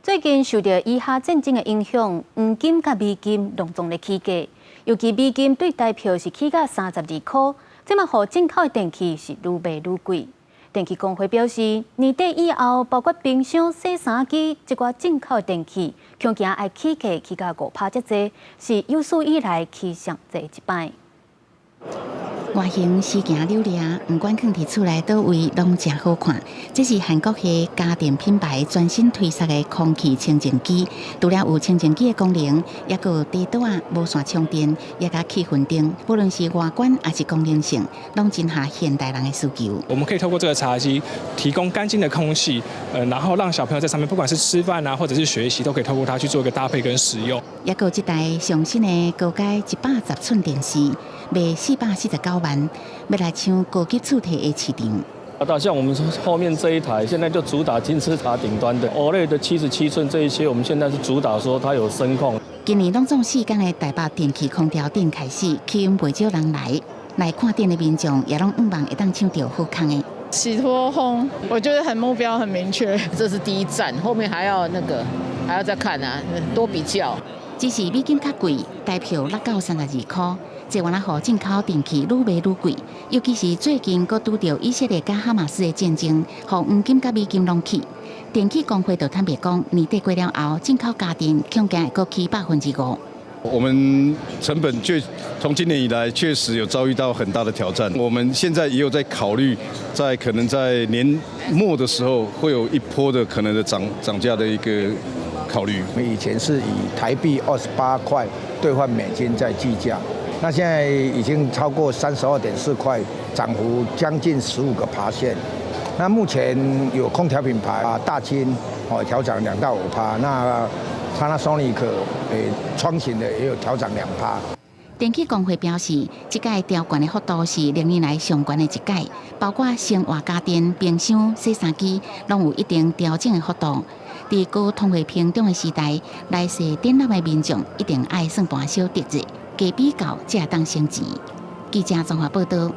最近受著以哈戰爭的影響，黃金佮美金攏總咧起價，尤其美金對台票是起到32箍，這嘛予進口的電器是愈賣愈貴。電器公會表示，年底以後，包括冰箱、洗衫機這寡進口的電器，恐驚愛起價起到5趴遮濟，是有史以來起上濟一擺。外形時行扭掠，毋管囥佇厝內佗位攏誠好看。這是韓國的家電品牌全新推出的空氣清淨機，除了有清淨機的功能，抑閣有底桌仔無線充電，也佮氣氛燈，無論是外觀抑是功能性，攏真合現代人的需求。我們可以透過這個茶几提供乾淨的空氣，然後讓小朋友在上面，不管是吃飯啊，或者是學習，都可以透過它去做一個搭配跟使用。抑閣有這台上新的高階110寸電視，賣449萬，欲來搶高級厝體的市場。啊，像我們後面這一台，現在就主打金字塔頂端的 OLED 的77寸這一些，我們現在是主打說它有聲控。今年攏總四工的台北電器空調展開始，吸引袂少人來來看展的民眾，也攏向望會當搶著好康的。洗脫烘，我覺得很目標很明確。這是第一站，後面還要那個還要再看啊，多比較。只是美金較貴，台票落到32箍。這原來予進口電器愈賣愈貴，尤其是最近閣拄著以色列佮哈馬斯的戰爭，予黃金佮美金攏起。電器公會就坦白講，年底過了後，進口家電恐驚會閣起5%。我們成本確從今年以來確實有遭遇到很大的挑戰。我們現在也有在考慮，在可能在年末的時候會有一波的可能的漲價的一個考慮。以前是以台幣28塊兌換美金在計價。那現在已經超過32.4塊，漲幅將近15%。那目前有空調品牌啊，大金哦調漲2到5趴，那 Panasonic 窗型的也有調漲2趴。電器公會表示，這屆調懸的幅度是歷年來上懸的一屆，包括生活家電、冰箱、洗衫機，攏有一定調整的幅度。佇高通貨膨脹的時代，來踅展覽的民眾一定愛算盤小得著，加比較才會當省錢。記者綜合報導。